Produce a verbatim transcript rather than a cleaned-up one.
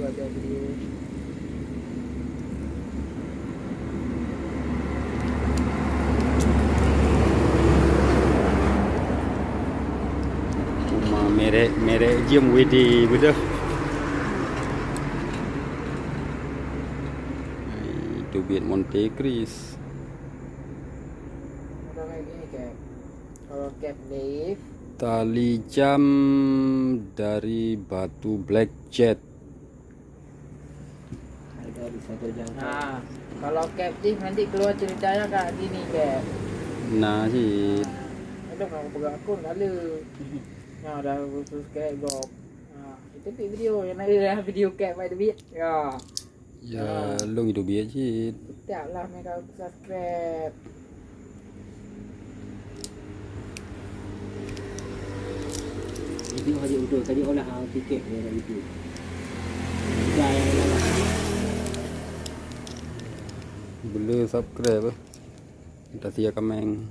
Ada video. Cuma merek-merek jeuem W D beudôh. Hai, teubiet Monte Kris. Orang lagi ni, Kak. Kalau cap lift. Tali jam dari batu Black Jet. Ada di satu jangka. Ha, kalau cap lift nanti keluar ceritanya kat sini, Cap. Nah, cit. Ha, ada orang pegang akun kala. Nah, dah subscribe gop. Ha, itu video yang ada dah video cap by the beat. Ya. Ya, lôn itu biasa cit. Tetap lah mereka subscribe. Itu hanya untuk tadi olah, ah, tiket dia kat situ. Bukan yang lain. Boleh subscribe, eh. Kita siap kameng.